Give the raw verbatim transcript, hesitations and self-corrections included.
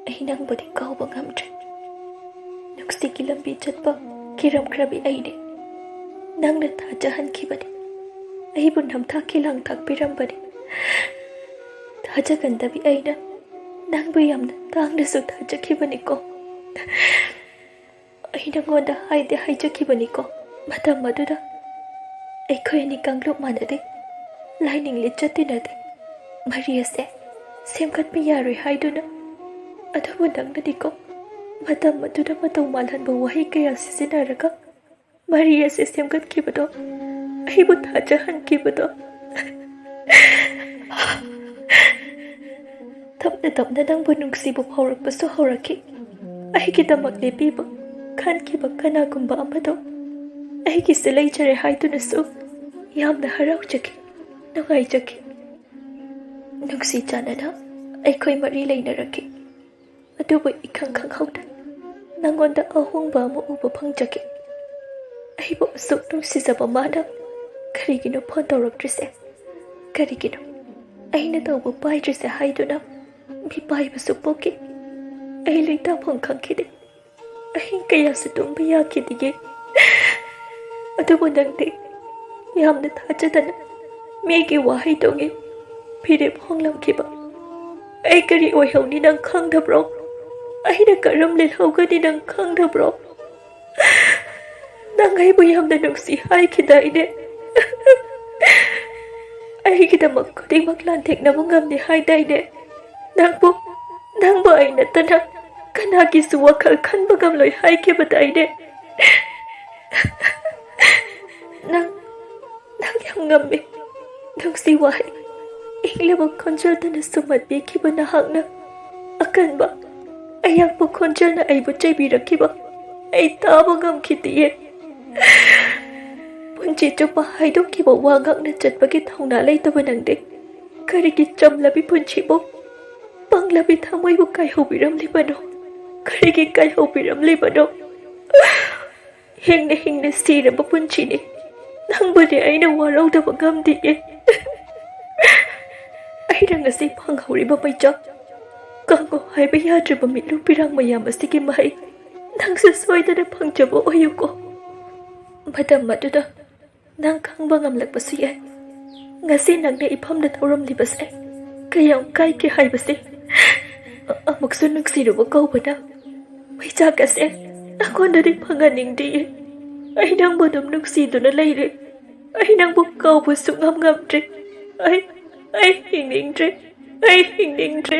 ꯑꯩ ꯅꯪꯕꯨꯗꯤ ꯀꯥꯎꯕ ꯉꯝꯗ꯭ꯔꯦ꯫ ꯅꯨꯡꯁꯤꯒꯤ ꯂꯝꯕꯤ ꯆꯠꯄ ꯀꯤꯔꯝꯈ꯭ꯔꯕꯤ ꯑꯩꯅꯦ꯫ ꯅꯪꯅ ꯊꯥꯖꯍꯟꯈꯤꯕꯅꯤ꯫ ꯑꯩꯕꯨ ꯅꯝꯊꯥꯛꯀꯤ ꯂꯥꯡ ꯊꯥꯛꯄꯤꯔꯝꯕꯅꯤ꯫ ꯊꯥꯖꯒꯟꯗꯕꯤ ꯑꯩꯅ ꯅꯪꯕꯨ ꯌꯥꯝꯅ ꯇꯥꯡꯅꯁꯨ ꯊꯥꯖꯈꯤꯕꯅꯤꯀꯣ꯫ ꯑꯩ ꯅꯪꯉꯣꯟꯗ ꯍꯥꯏꯗꯤ ꯍꯥꯏꯖꯈꯤꯕꯅꯤꯀꯣ, ꯃꯇꯝ ꯑꯗꯨꯗ ꯑꯩꯈꯣꯏ ꯑꯅꯤ ꯀꯥꯡꯂꯨꯞ ꯃꯥꯟꯅꯗꯦ, ꯂꯥꯏꯅꯤꯡ ꯂꯤꯆꯠ ꯇꯤꯟꯅꯗꯦ, ꯃꯔꯤ ꯑꯁꯦ ꯁꯦꯝꯒꯠꯄ ꯌꯥꯔꯣꯏ ꯍꯥꯏꯗꯨꯅ꯫ ꯑꯗꯨꯕꯨ ꯅꯪꯅꯗꯤꯀꯣ, ꯃꯇꯝ ꯑꯗꯨꯗ ꯃꯇꯧ ꯃꯥꯜꯍꯟꯕ ꯋꯥꯍꯩ ꯀꯌꯥ ꯁꯤꯖꯤꯟꯅꯔꯒ ꯃꯔꯤ ꯑꯁꯤ ꯁꯦꯝꯒꯠꯈꯤꯕꯗꯣ, ꯑꯩꯕꯨ ꯊꯥꯖꯍꯟꯈꯤꯕꯗꯣ꯫ ꯇꯞꯅ ꯇꯞꯅ ꯅꯪꯕꯨ ꯅꯨꯡꯁꯤꯕ ꯐꯥꯎꯔꯛꯄꯁꯨ ꯍꯧꯔꯛꯈꯤ꯫ ꯑꯩꯒꯤꯗꯃꯛ ꯂꯦꯞꯄꯤꯕ ꯈꯟꯈꯤꯕ ꯀꯅꯥꯒꯨꯝꯕ ꯑꯃꯗꯣ ꯑꯩꯒꯤꯁꯨ ꯂꯩꯖꯔꯦ ꯍꯥꯏꯗꯨꯅꯁꯨ ꯌꯥꯝꯅ ꯍꯔꯥꯎꯖꯈꯤ, ꯅꯨꯡꯉꯥꯏꯖꯈꯤ꯫ ꯅꯨꯡꯁꯤ ꯆꯥꯟꯅꯅ ꯑꯩꯈꯣꯏ ꯃꯔꯤ ꯂꯩꯅꯔꯛꯈꯤ꯫ ꯑꯗꯨꯕꯨ ꯏꯈꯪ ꯈꯪꯍꯧꯗ ꯅꯪꯉꯣꯟꯗ ꯑꯍꯣꯡꯕ ꯑꯃ ꯎꯕ ꯐꯪꯖꯈꯤ꯫ ꯑꯩꯕꯨ ꯑꯁꯨꯛ ꯅꯨꯡꯁꯤꯖꯕ ꯃꯥꯅ ꯀꯔꯤꯒꯤꯅꯣ ꯐꯣꯟ ꯇꯧꯔꯛꯇ꯭ꯔꯤꯁꯦ? ꯀꯔꯤꯒꯤꯅꯣ ꯑꯩꯅ ꯇꯧꯕ ꯄꯥꯏꯗ꯭ꯔꯤꯁꯦ ꯍꯥꯏꯗꯨꯅ ꯃꯤ ꯄꯥꯏꯕꯁꯨ ꯄꯣꯛꯈꯤ꯫ ꯑꯩ ꯂꯩꯇꯥꯐꯝ ꯈꯪꯈꯤꯗꯦ꯫ ꯑꯍꯤꯡ ꯀꯌꯥꯁꯨ ꯇꯨꯝꯕ ꯌꯥꯈꯤꯗꯦ꯫ ꯑꯗꯨꯕꯨ ꯅꯪꯗꯤ ꯌꯥꯝꯅ ꯊꯥꯖꯗꯅ ꯃꯤꯒꯤ ꯋꯥꯍꯩꯗꯨꯒꯤ ꯐꯤꯔꯦꯞ ꯍꯣꯡꯂꯝꯈꯤꯕ꯫ ꯑꯩ ꯀꯔꯤ ꯑꯣꯏꯍꯧꯅꯤ ꯅꯪ ꯈꯪꯗꯕ꯭ꯔꯣ? ꯑꯩꯅ ꯀꯔꯝ ꯂꯦꯜꯍꯧꯒꯅꯤ ꯅꯪ ꯈꯪꯗꯕ꯭ꯔꯣ? ꯅꯪ ꯑꯩꯕꯨ ꯌꯥꯝꯅ ꯅꯨꯡꯁꯤ ꯍꯥꯏꯈꯤꯗꯥꯏꯅꯦ? ꯑꯩꯒꯤꯗꯃꯛ ꯈꯨꯗꯤꯡꯃꯛ ꯂꯥꯟꯊꯦꯡꯅꯕ ꯉꯝꯅꯤ ꯍꯥꯏꯗꯥꯏꯅꯦ? ꯅꯪꯕꯨ, ꯅꯪꯕꯨ ꯑꯩ ꯅꯠꯇꯅ ꯀꯅꯥꯒꯤꯁꯨ ꯋꯥꯈꯜ ꯈꯟꯕ ꯉꯝꯂꯣꯏ ꯍꯥꯏꯈꯤꯕꯗꯥꯏꯅꯦ? ꯅꯪ, ꯅꯪ ꯌꯥꯝ ꯉꯝꯃꯤ꯫ ꯅꯨꯡꯁꯤ ꯋꯥꯍꯩ ꯏꯪꯂꯕ ꯈꯣꯟꯖꯦꯜꯗꯅ ꯁꯨꯝꯍꯠꯄꯤꯈꯤꯕ ꯅꯍꯥꯛꯅ ꯑꯀꯟꯕ, ꯑꯌꯥꯛꯄ ꯈꯣꯟꯖꯦꯜꯅ ꯑꯩꯕꯨ ꯆꯩꯕꯤꯔꯛꯈꯤꯕ ꯑꯩ ꯇꯥꯕ ꯉꯝꯈꯤꯗꯤꯌꯦ꯫ ꯄꯨꯟꯁꯤ ꯆꯨꯞꯄ ꯍꯥꯏꯗꯣꯛꯈꯤꯕ ꯋꯥ ꯉꯥꯛꯅ ꯆꯠꯄꯒꯤ ꯊꯧꯅꯥ ꯂꯩꯇꯕ ꯅꯪꯗꯤ ꯀꯔꯤꯒꯤ ꯆꯝꯂꯕꯤ ꯄꯨꯟꯁꯤꯕꯨ, ꯄꯪꯂꯕꯤ ꯊꯃꯣꯏꯕꯨ ꯀꯥꯏꯍꯧꯕꯤꯔꯝꯂꯤꯕꯅꯣ? ꯀꯔꯤꯒꯤ ꯀꯥꯏꯍꯧꯕꯤꯔꯝꯂꯤꯕꯅꯣ? ꯍꯤꯡꯅ ꯍꯤꯡꯅ ꯁꯤꯔꯕ ꯄꯨꯟꯁꯤꯅꯤ꯫ ꯅꯪꯕꯨꯗꯤ ꯑꯩꯅ ꯋꯥꯔꯧꯗꯕ ꯉꯝꯗꯤꯌꯦ꯫ ꯑꯩꯅ ꯉꯁꯤ ꯐꯪꯍꯧꯔꯤꯕ ꯃꯩꯆꯥꯛ ꯀꯪꯉꯨ ꯍꯥꯏꯕ ꯌꯥꯗ꯭ꯔꯕ ꯃꯤꯠꯂꯨ ꯄꯤꯔꯥꯡ ꯃꯌꯥꯝ ꯑꯁꯤꯒꯤ ꯃꯍꯩ ꯅꯪꯁꯨ ꯁꯣꯏꯗꯅ ꯐꯪꯖꯕ ꯑꯣꯏꯌꯨꯀꯣ꯫ ꯃꯇꯝ ꯑꯗꯨꯗ ꯅꯪ ꯈꯪꯕ ꯉꯝꯂꯛꯄꯁꯨ ꯌꯥꯏ꯫ ꯉꯁꯤ ꯅꯪꯅ ꯏꯐꯝꯗ ꯊꯧꯔꯝꯂꯤꯕꯁꯦ ꯀꯌꯥꯝ ꯀꯥꯏꯒꯦ ꯍꯥꯏꯕꯁꯦ ꯑꯃꯨꯛꯁꯨ ꯅꯨꯡꯁꯤꯔꯨꯕ ꯀꯧꯕꯅ ꯃꯩꯆꯥꯛ ꯑꯁꯦ ꯅꯪꯉꯣꯟꯗꯗꯤ ꯐꯪꯍꯟꯅꯤꯡꯗꯤꯌꯦ꯫ ꯑꯩ ꯅꯪꯕꯨ ꯑꯗꯨꯝ ꯅꯨꯡꯁꯤꯗꯨꯅ ꯂꯩꯔꯦ꯫ ꯑꯩ ꯅꯪꯕꯨ ꯀꯥꯎꯕ ꯁꯨꯡꯉꯝ ꯉꯝꯗ꯭ꯔꯦ꯫ ꯑꯩ ꯑꯩ ꯍꯤꯡꯅꯤꯡꯗ꯭ꯔꯦ꯫ ꯑꯩ ꯍꯤꯡꯅꯤꯡꯗ꯭ꯔꯦ꯫